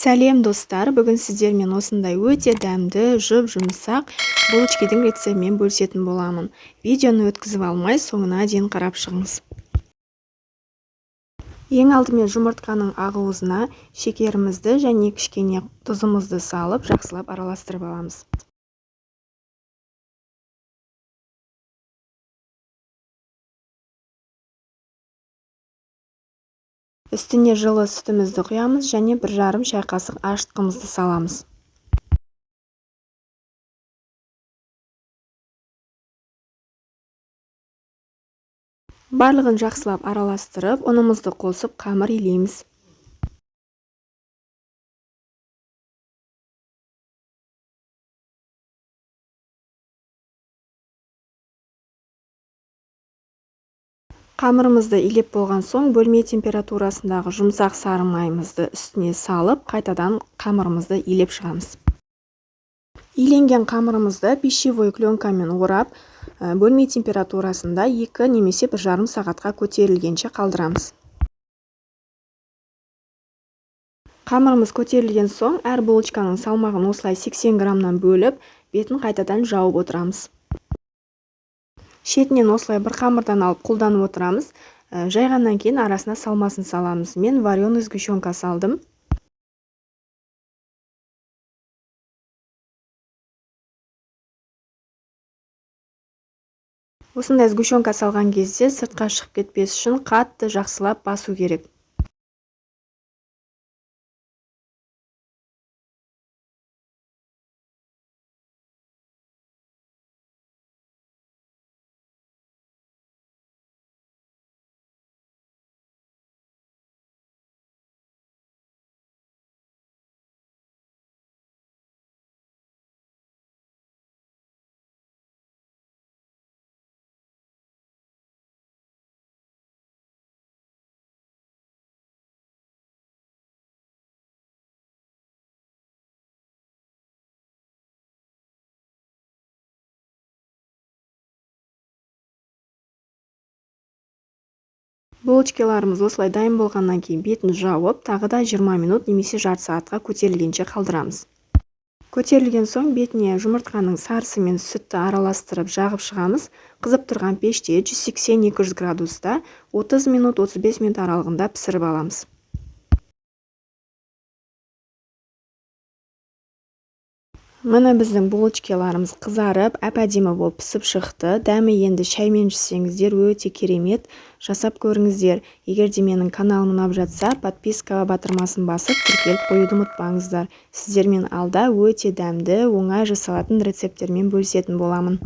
Сәлем, достар! Бүгін сіздермен осындай өте дәмді, жұп-жұмсақ булочкидің рецептімен бөлісетін боламын. Видеоны өткізіп алмай, соңына дейін қарап шығыңыз. Ең алдымен жұмыртқаның ақуызына шекерімізді және кішкене тұзымызды салып, жақсылап араластырып аламыз. Үстіне жылы сүтімізді құямыз және 1,5 шай қасық ашытқымызды саламыз. Барлығын жақсылап араластырып, ұнымызды қосып, қамыр илейміз. Қамырымызды илеп болған соң, бөлме температурасындағы жұмсақ сары майымызды үстіне салып, қайтадан қамырымызды илеп шығамыз. Иленген қамырымызды пищевой пленкамен орап, бөлме температурасында 2 немесе 1,5 сағатқа көтерілгенше қалдырамыз. Қамырымыз көтерілген соң, әр булочканың салмағын осылай 80 граммнан бөліп, бетін қайтадан жауып отырамыз. Шетінен осылай бір қамырдан алып қолданып отырамыз. Жайғаннан кейін арасына салмасын саламыз. Мен вареный сгущенка салдым. Осындай сгущенка салған кезде сыртқа шығып кетпес үшін қатты жақсылап басу керек. Булочкаларымыз осылай дайын болғаннан кейін бетін жауып, тағы да 20 минут немесе жарты сағатқа көтерілгенше қалдырамыз. Көтерілген соң бетіне жұмыртқаның сарысы мен сүтті араластырып жағып шығамыз. Қызып тұрған пеште 180-200 градуста 30 минут, 35 минут аралығында пісіріп аламыз. Міне, біздің булочкаларымыз қызарып, әп-әдемі болып пісіп шықты. Дәмі енді шаймен жесеңіздер, өте керемет. Жасап көріңіздер. Егер де менің каналым ұнап жатса, подписка батырмасын басып, тіркеліп қоюды ұмытпаңыздар. Сіздермен алда өте дәмді, оңай жасалатын рецепттермен бөлісетін боламын.